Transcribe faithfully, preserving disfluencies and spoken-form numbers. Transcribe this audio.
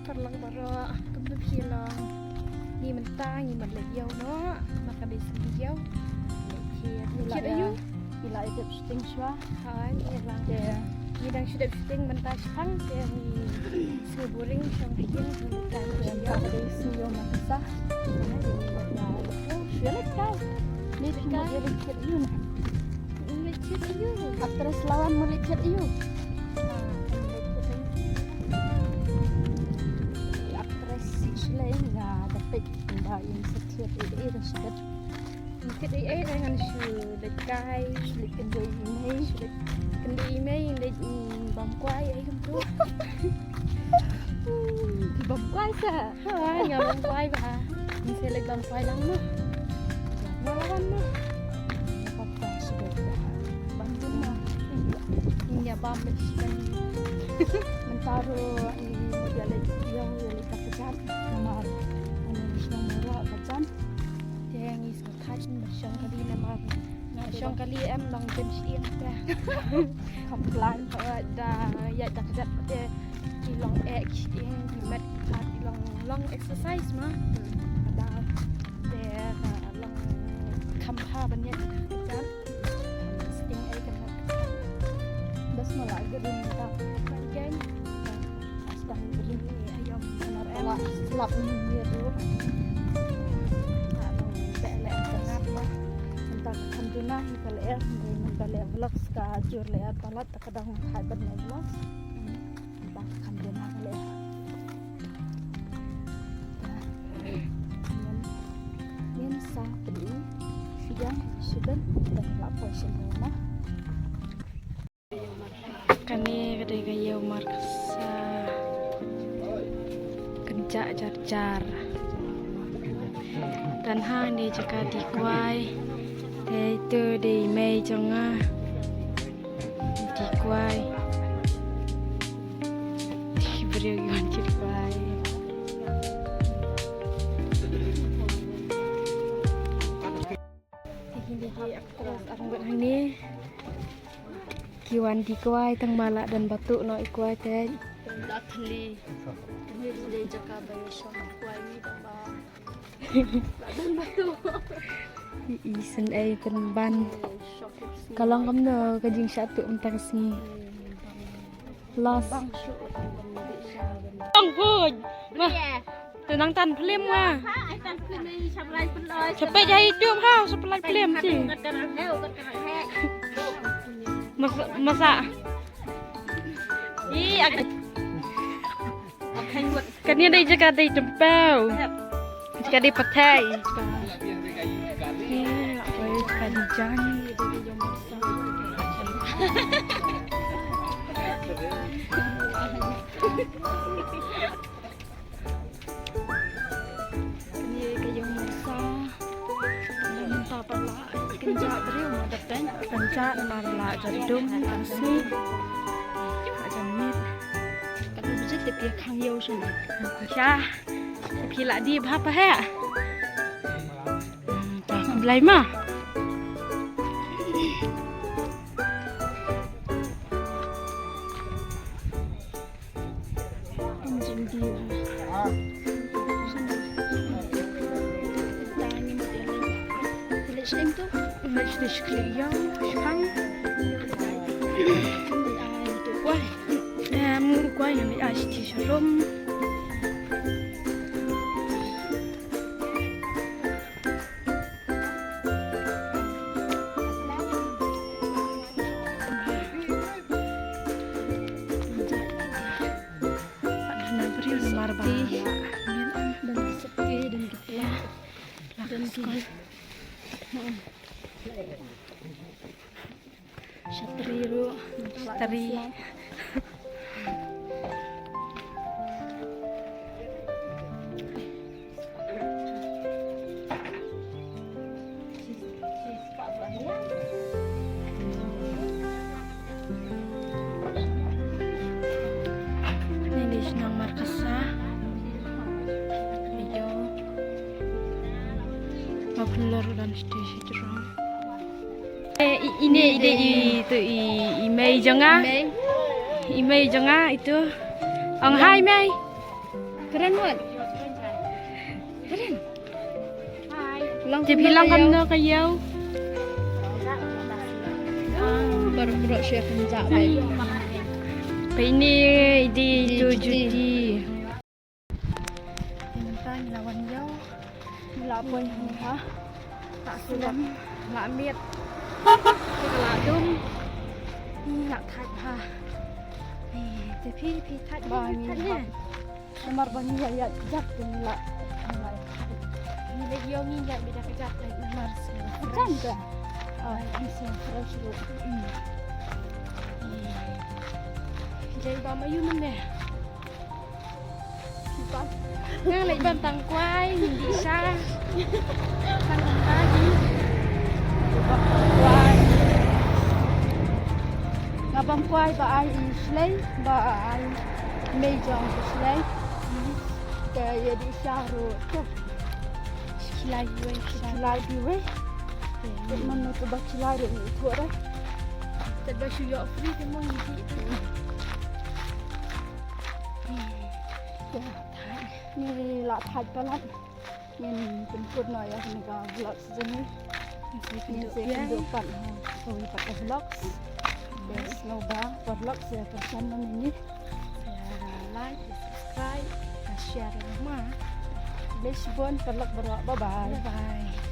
Paralok baroh, kumno phi long? Ngi mynta ngi mad leit ïew noh, ma ka dei sngi ïew. Leit thied, leit thied ïa u. Ngi la ïa dep shooting shuwa. Hooid, ngi la. Te ngi dang shu dep shooting mynta shaphang, te ngi sngew boring shong ha ïing, te ngi leit ka dei sngi ïew ma ka sa. Shu leit kai. Leit kai. Leit thied ïa u. Leit thied ïa u. Actress Lawan mo leit thied ïa u. Actress Shlei nga da peit ba ïa sa thied ïa u da sdang. Thied ïa u ngan shu leit kai, shu leit kynduh ïa u mei, shu leit kynduh ïa u mei, leit, mm, bam kwai ai kumtu. Bam kwai sa. Ha, nga bam kwai ba. Ngi sa leit bam kwai lang mo. Nga la wan mo. Nga bam kwai sdang. Bam tu mo. Ngi bam leit sdang. Mynta ruh ngi mut ïa leit ïa u ïa leit ka kjat. Namar ngi sdang ruh ka kjat. Te ngi sngewthuh ba shong kali namar shong kali em long jem shyieng te. Kham khlaiñ. Da ïaid da kjat te ki long eh ki shyieng ki met ki phat ki long long exercise ma. Da te ka long kham bha ban ïaid da kjat. Sting ei ka met. Bas ma la grim ta. Kan geng. Sdang grim ni ayom. Slap ni ni ruh. Ka long te le ka sap ma. Mynta ka kham duna hi ka leh, mynta leh vlogs ka jur leh palat ta ka dang hai ban leh vlogs. Ba ka kham duna ka leh. Ngin, ngin sa pynïaid ïa ka shibun da la poi sha ma. Kane ka dei ka ïew markasa. Kynjah jar jar. Tang ha ne jaka dih kwai. Te ito dei mei jong nga. Dih kwai. Dih briew ïwan dih kwai. Te hi dei hi actress arngut hangne. Ki wan dih kwai tang ma la don batu noh i kwai te. Da thli. Ni dei jaka ba ïa shong kwai ni da ba. La don batu. I, i sngewsih pynban. Shong. Ka long kumno ka jingshah tuh mynta ka sngi. Los. Tang pun. Mah. Te nang tan film nga. Sha page ha YouTube ha, sha page film ti. Masa, masa. Ih, ag- Kane dei jaka dei jempeu. Jaka dei pathai. Ih, oi, jaka dei jan. Kane ka ïew markasa. Mynta pat la kynjah briew ma da pyn. Kynjah namar la jan dum ka sngi. La jan miet. Ka dum jit te phi khang ïew shane. Sha. Phi la dih bha pa he. Hmm, ta khublai ma. Em, kwai, ngi ai shi sharum. Shatri ruh. Shatri. Ini di Senang Markasa. Ayo. Ma pynlor dan stage jrong. Eh, i-, ine i dei i tu i, i mei jong nga. I mei. I mei jong nga itu. Ong hai mei. Kren wat. Kren. Te phi long kumno ka ïew? Baroh baroh sha pynjah bai. Pei ni di tu juti. Mynta ngi la wan ïew. Ngi la poi ha. La slem, la miet. Te ka la dum. Ngi la thait ha. Te phi phi thait ba ngi hap. Namar ba ngi ïa ïa jat te ngi la. Ngi la ïoh ngi ïa bida ka jat te namar. Jan te. Ah, ngi sngewthuh ruh. Jai ba ma yu mynne. Nga leit ban tang kwai, ngi dih sha. Tang kwai. Nga bam kwai ba ai i shlei, ba ai mei jong i shlei. Ka ïa dih sha ruh tu. Shlei wei, shlei wei. Te mano tu ba shlei ruh ni tu re. Te ba shu ïoh free te mo ngi dih. Ngi la thait palat. Ngin pynkut noh ïa kane ka vlog sha jong ngi. Ngin sa ïakynduh pat ha kawei pat ka vlog. Bad sngewbha paralok sa pyrshang noh ïa ngi. Like, subscribe, share noh ma. Khublei shibun paralok baroh. Bye bye. Bye bye.